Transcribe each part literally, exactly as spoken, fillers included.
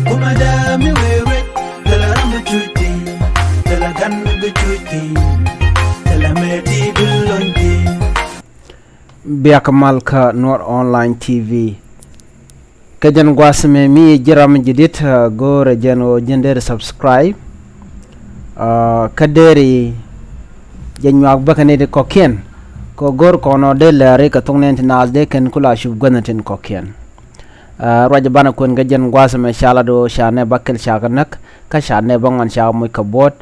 Kumɛ dee mi wee wet, thilɛ ram bi cuc thi̱n, thilɛ gan mi bi cuc thi̱n, thilɛ mëë ti bi lony thi̱n. Biak mal kä Nuɔr Online T V. Kä jɛn gua̱a̱th mi mi ji̱ ram ji̱ di̱t, ah, go̱o̱rɛ jɛn ɣöö ji̱n deri subscribe. Ah, kä deri jɛ nyuak bäkɛ ni ti kɔ̱kiɛn. Kɛ go̱o̱r kɔn ɔ dee lɛri kɛ thok nɛn ti naath dee kɛn kula cup guänh tin kɔ̱kiɛn. Ah, ruac banɛ kuɛn kä jɛn gua̱a̱th mɛ ca lat ɣöö ca nɛ bäkɛl ca kɛ näk, kä ca nɛ bäŋuan ca moc kɛ buɔ̱ɔ̱t,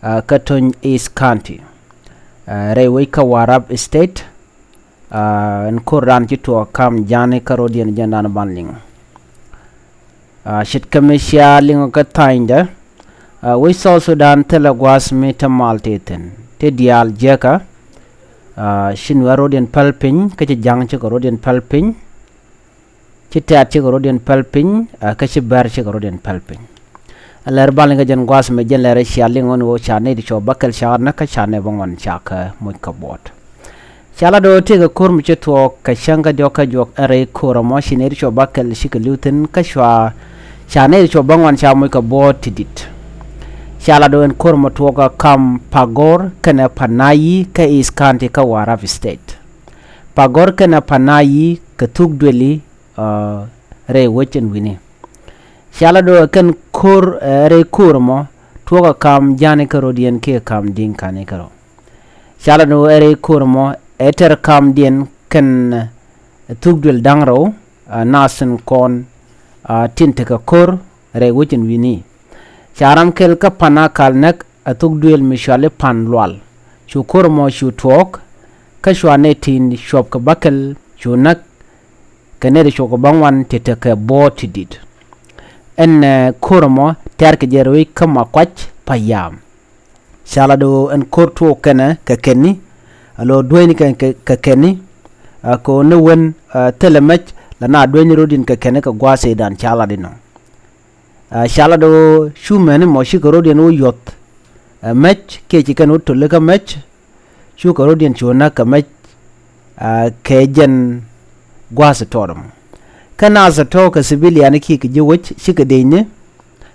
ah, kä Tony East County. Ah, rɛy wec kä Warrap State, ah, ɛn ko̱r dan ci tuɔɔk kam ja̱a̱ni kä rɔ̱diɛn jɛn dan ban liŋ. Ah, ce̱tkɛ mi cia liŋ kä tha̱a̱nydɛ, ah, wec South Sudan thilɛ gua̱a̱th mi te mal ti thi̱n, te diaal jiäkä, ah, ci Nuɛr rɔ̱diɛn päl piny, kä ci Ja̱ŋ cikɛ rɔ̱diɛn päl piny. Ci Tɛ̈t cikɛ rɔ̱diɛn päl piny, ah, kä ci Bär cikɛ rɔ̱diɛn päl piny. Ɛ lɛr bal ni kä jɛn gua̱a̱th mɛ jɛn lɛr cia liŋ ɣän ɣöö ca nɛy ti cɔw bäkɛl ca näk kä ca nɛy bäŋuan ca kɛ moc kɛ buɔ̱ɔ̱t. Ca lat ɣöö tëëkɛ ko̱r mi ci tuɔɔk kɛ cäŋ kä diɔ̱k kä juɔk ɛn rɛy ko̱r ɛmɔ ci nɛy ti cɔw bäkɛl cikɛ li̱w thi̱n kä cua ca nɛy ti cɔw bäŋuan ca moc kɛ buɔ̱ɔ̱t ti di̱t. Ca lat ɣöö ɛn ko̱r ɛmɔ tuɔɔk kä kam Pagor kɛnɛ Panayi kä East County kä Warrap State. Pagor kɛnɛ Panayi kɛ thuk duëli, ah, rɛy wec ɛn wi̱ni. Ca lat ɣöö ɛ kɛn ko̱r, eh, rɛy ko̱r ɛmɔ tuɔɔk ɛ kam ja̱a̱ni kä rɔ̱diɛn kiɛ kam Di̱ŋkani kä rɔ̱. Ca lat ɣöö ɛ rɛy ko̱r ɛmɔ ɛ tɛr kamdiɛn kɛn, eh, thuk duël da̱ŋ rɛw, ah, naath tin kɔn, ah, tin tekɛ ko̱r rɛy wec ɛn wi̱ni. Ca ram kɛl kä Panakal näk, a thuk duëël mi cɔali Pan Lual. Cu ko̱r ɛmɔ cu tuɔɔk, kä cua nɛy tin cuɔp kɛ bäkɛl cu näk, kɛ nɛy ti cuɔp kɛ bäŋuan ti tekɛ buɔ̱ɔ̱t ti di̱t. Ɛn, eh, ko̱r ɛmɔ tɛ̈rkɛ jɛ rɛy wec kä Makuac Payam. Ca lat ɣöö ɛn ko̱r tuɔɔk kɛnɛ kɛ kɛn ni, a lo̱ dueeni kɛ, kɛ, kɛ kɛn ni, ah, kɛ ɣöö ni wen, ah, thilɛ mɛc la na dueeni rɔ̱diɛn kɛ kɛn ni kɛ gua̱a̱th ëëdan ca lat inɔ. Ah, ca lat ɣöö cu mɛni mɔ cikɛ rɔ̱diɛn wä yuɔth, ah, mɛc kiɛ ci kɛn wä töli kä mɛc, cukɛ rɔ̱diɛn cu näk kɛ mɛc, ah, kɛ jɛn gua̱a̱th tɔɔt ɛmɔ. Kä naath tɔ̱ kɛ civilian kiɛ kɛ ji̱ wec cikɛ dec ni,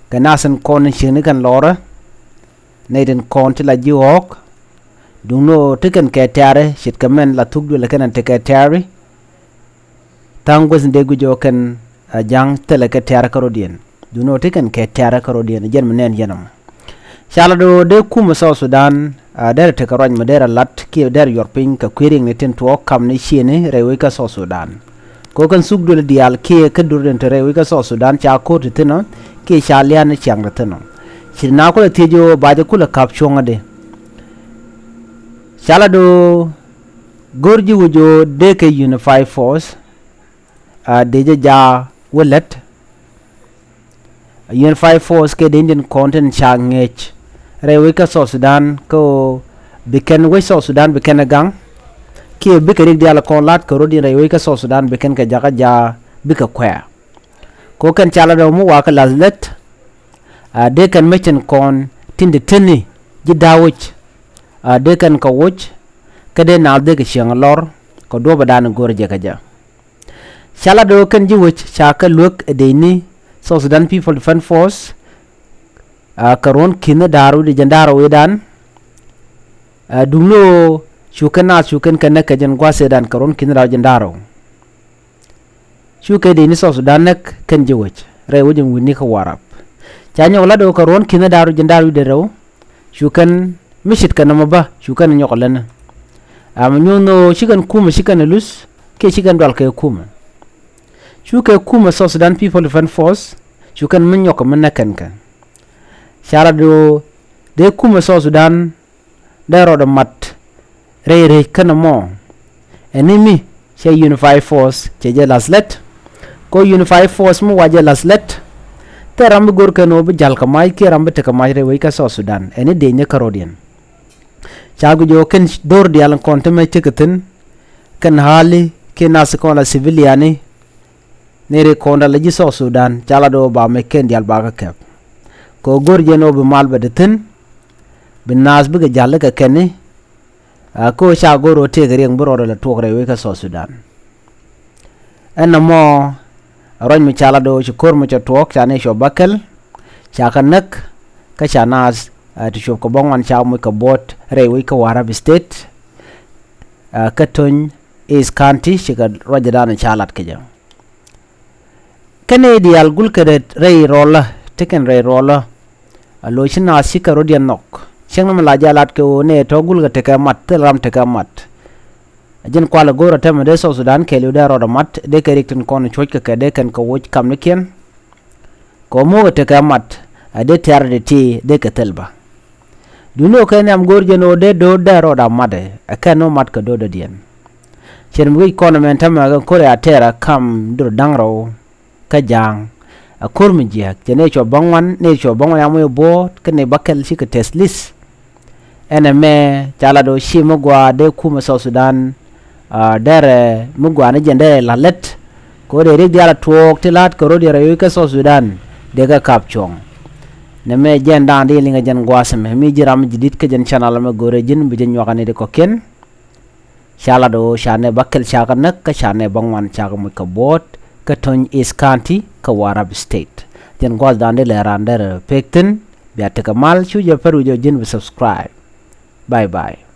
kɛ naath tin kɔn in ciekni kɛn lɔrä, nɛy tin kɔn ti la ji̱ ɣɔ̱ɔ̱k, duŋni ɣöö ti kɛn kɛ tɛ̈ri ce̱tkɛ mɛn la thuk duël kɛn ɛn ti kɛ tɛ̈ri. Tha̱a̱ŋ guäth in dee guic ɣöö kɛn, ah, Ja̱ŋ thilɛ kɛ tɛ̈r kä rɔ̱diɛn. Duŋni ɣöö ti kɛn kɛ tɛ̈r kä rɔ̱diɛn, jɛn mi nɛn jɛn ɛmɔ. Ca lat ɣöö dee kumɛ South Sudan, ah, derɛ tekɛ ruac mi derɛ lat kiɛ derɛ yuɔr piny kɛ kui̱ riɛkni tin tuɔɔk kamni ciëni rɛy wec kä South Sudan. Kɛ ɣöö kɛn thuk duël diaal kiɛ kä duɔ̱ɔ̱rdiɛn te rɛy wec kä South Sudan ca ko̱r ti thi̱n ɔ, kiɛ ca lia̱a̱n ni ciaŋ ti thi̱n ɔ. Ci na kulɛ thiec ɣöö ba jɛ kulɛ ka̱p cuɔ̱ŋädi. Ca lat ɣöö go̱r ji̱ wec ɣöö dee kɛ Unified Force, ah, dee jɛ jaak wä lät. Unified Force kɛ dee tin kɔn tin ca ŋi̱eec rɛy wec kä South Sudan, kä ɣöö bi kɛn wec South Sudan bi kɛn ɛ gaŋ, kiɛ bikɛ riɛk diaal kɔn la̱t kɛ rɔ̱diɛn rɛy wec kä South Sudan bi kɛn kɛ jakä jaak bikɛ kuɛ̈ɛ̈. Kɛ ɣöö kɛn ca lat ɣöö mi wakä la̱th lät, ah, dee kɛn mec tin kɔn tin te teni ji̱ da̱wec, ah, dee kɛn kɛ woc, kä dee naath dee kɛ cieŋ lɔr kɛ duɔ̱ɔ̱pädan go̱r jɛ kɛ jɛ. Ca lat ɣöö kɛn ji̱ wec ca kɛ luek ɛ dec ni South Sudan People Defense Force, ah, kɛ ruɔ̱n ki̱n ni da̱r wi̱cdɛ jiɛn da̱r wi̱cdan. Ah, duŋni ɣöö cu kɛn naath cu kɛn kɛ näk kɛ jɛn gua̱a̱th ëëdan kɛ ruɔ̱n ki̱n ni da̱r wi̱cdɛ jiɛn da̱r wi̱c. Cukɛ dec ni South Sudan näk kɛn ji̱ wec rɛy wec in wi̱ni kä Warrap. Ca nyɔk lat ɣöö kɛ ruɔ̱n ki̱n da̱r wi̱c jiɛn da̱r wi̱cdɛ rɛw, cu kɛn mi ce̱tkɛ nɔmɔ bä cu kɛn nyɔk lɛn. Ama nyuɔ̱n ɣöö ci kɛn kumɛ ci kɛn luth kiɛ ci kɛn dual kɛ kumɛ. Cukɛ kumɛ South Sudan People Defense Force cu kɛn mi nyɔk mi näk kɛn kɛ. Ca lat ɣöö dee kumɛ South Sudan dee rɔɔdɛ mat rɛy rɛc kɛn ɛmɔ. Ɛn ni mi cɛ Unified Force cɛ jɛ la̱th lät. Kɛ ɣöö Unified Force mi wa jɛ la̱th lät, thil ram bi go̱r kɛn ɣöö bi ja̱l kɛ mac kiɛ ram bi tekɛ mac rɛy wec kä South Sudan, ɛn ni dec ni kä rɔ̱diɛn. Ca guic ɣöö kɛn dho̱r diaal in kɔn ti mɛ tekɛ thi̱n, kɛn hali kiɛ nath kɔn la civiliani, ni ri kɔn dal ji̱ South Sudan, ca lat ɣöö ba mec kɛn diaal ba kä kɛp. Kɛ ɣöö go̱r jɛn ɣöö bi mal bɛ te thi̱n, bi naath bikɛ ja̱l kɛ kɛn ni, ah, kɛ ɣöö ca go̱r ɣöö tëëkɛ riɛk bi rɔɔdɛ lɛ tuɔɔk rɛy wec kä South Sudan. Ɛn nɔmɔ, Ruac mi ca lat ɣöö ci ko̱r mi cɛ tuɔɔk ca nɛy cuɔ bäkɛl ca kɛ näk, kä ca naath ti cuɔp kɛ bäŋuan ca moc kɛ buɔ̱ɔ̱t rɛy wec kä Warrap State, kä Tonj East County, cikɛ ruacdan ca lat kɛ jɛ. Kä nɛy diaal gulkɛ rɛy ruɔlä, tekɛ rɛy ruɔlä, a lo̱c ci naath cikɛ rɔ̱diɛn nhɔk. Cäŋ ni mi la jɛ lat kɛ ɣöö nɛy tɔ̱ gulkɛ tekɛ mat, thil ram tekɛ mat. A jɛn kualɛ go̱o̱rä täämɛ dee South Sudan kɛɛliw dee rɔɔdɛ mat, dee kɛ riɛk tin kɔn cuɔ̱ckɛ kɛ dee kɛn kɛ woc kamnikiɛn. Kɛ ɣöö mi wä tekɛ mat, a dee tɛ̈r ti ti dee kɛ thil bä. Duundɛ ɣöö kɛ nhiam go̱o̱r jɛn ɣöö dee do̱r dee rɔɔdɛ mat, ɛ kɛn ni wä mat kɛ do̱r dɔ̱diɛn. Cɛn mi wi̱c kɔn ɛmɛn täämɛ kɛ ko̱r ɛ a tɛ̈r ɛ kam dur da̱ŋ rɛw kä Ja̱a̱ŋ. Ɛ ko̱r mi jiääk, cɛ nɛy cuɔ bäŋuan, nɛy cuɔ bäŋuan ca moc buɔ̱ɔ̱t, kä nɛy bäkɛl cikɛ tɛth li̱th. Ɛn ɛmɛ ca lat ɣöö ci mi gɔaa dee kumɛ South Sudan, a, derɛ mi gɔaa ni jɛn derɛ la̱t lät. Kɛ ɣöö dee riɛk diaal a tuɔɔk ti la̱t kɛ rɔ̱diɛn rɛy wec kä South Sudan, dee kɛ ka̱p cuɔ̱ŋ. Nɛmɛ jɛn da̱a̱n di liŋɛ jɛn gua̱a̱th ɛmɛ, mi ji̱ ram mi ji̱ di̱t kä jɛn channel ɛmɛ, go̱o̱rɛ ji̱n bi jɛ nyuak ɛ nɛy ti kɔ̱kiɛn. Ca lat ɣöö ca nɛy bäkɛl ca kɛ näk, kä ca nɛy bäŋuan ca kɛ moc kɛ buɔ̱ɔ̱t kä Tonj East County kä Warrap State. Jɛn gua̱a̱thdan di lɛ raan derɛ pek thi̱n, bia tekɛ mal, cu jɛ pär wi̱c ɣöö ji̱n bi subscribe. Bye bye.